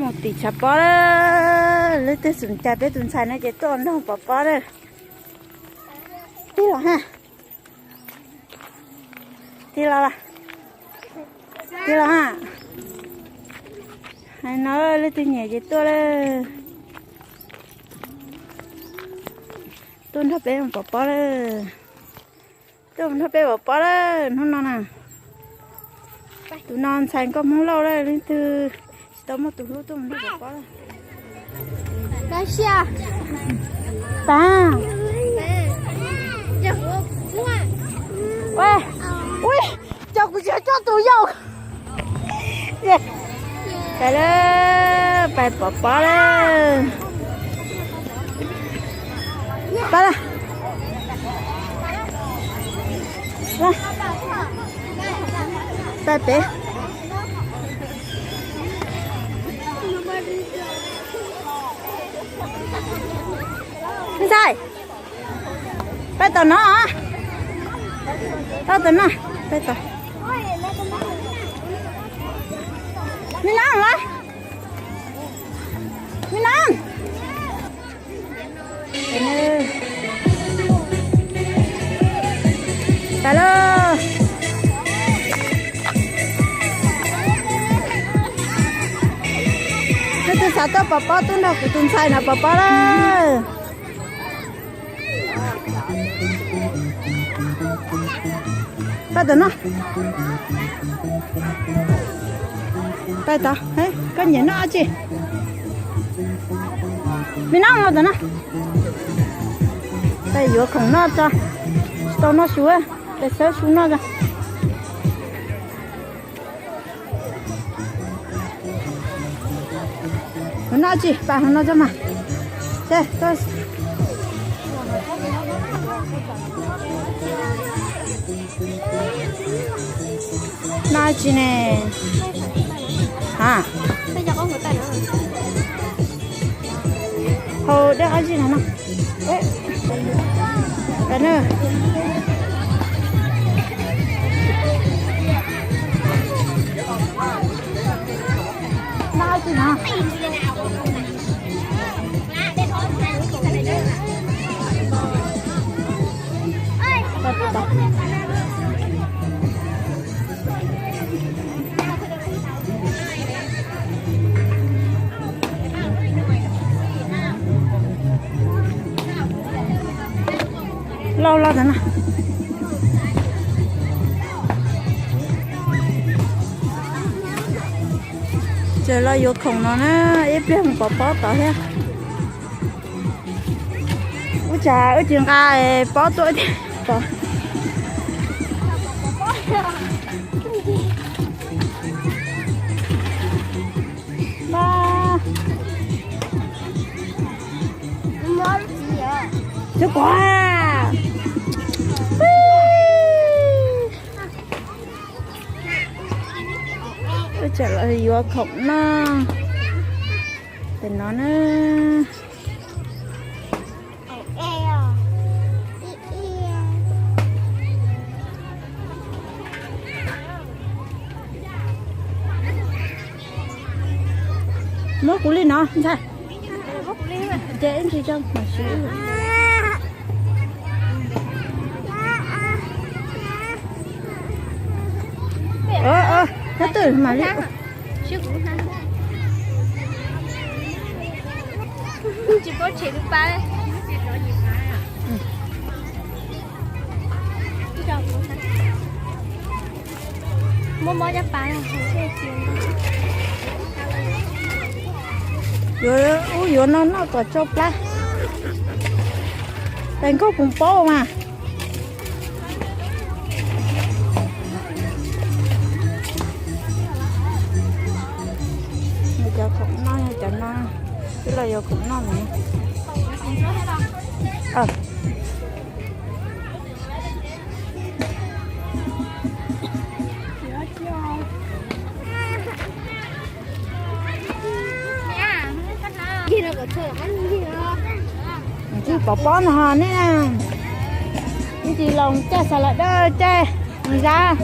Tim tshav pob lawm, leej twg xum cas peb tus ntxhais no ces tuaj nrog pov pob lawm. Tig los ha. Tig los, tig los ha. Hais no leej twg nyiam ces tuaj lawm. Tuaj nrog peb pov pob lawm. Tuaj nrog peb pov pob lawm hnub no na. Tus no ntxhais nkauj Hmoob Lauj lawm, leej twg tsis tau muaj tus hlub tuaj mus nrog pov pob lawm. Pab. Ua, ua, cov kuv tsis coj tus yau. Pais lawm, pais pov pob lawm. Pais lawm. Pais pem. Ntxhais, pais tom no. Pais tom no, pais tom. Me no los. Me no. Pais lauj. Leej twg xav tuaj pov pob tuaj nrog kuv tus ntxhais no pov pob lawm. Pais tom no. Pais tod, koj nyiam noj dab tsi? Me no los tom no. Pais yuav khoom noj tso. Tsis tau noj su, pais xawb su noj tso. Hov noj tsi, pais hov no tso mas. Noj tsi ne? Ha, hau dej qab zib no no. Noj tsi no? Lauj lauj ntawd na. Tseem los yuav khoom no na, ib pliag mus pov pob tod thiab. Ub, tsam wb tsis nqa pob tuaj thiab. Tub kuv, wb tseem los yuav khoom noj ntawm no na. Muab kuv li no ntxhais. Ces ib ntsis coj mam siv. Tab twg mam li. Tsis paub tshem tus pab. Muab mob cov pas. Yuav ub yuav no noj kom tsau plab. Tais nkauj Koos Paub mas. Cov khoom noj, cov no twb los yuav khoom noj no. Tsis pov pob no ne, ib tsis los caij xav lawm dawb caij zab.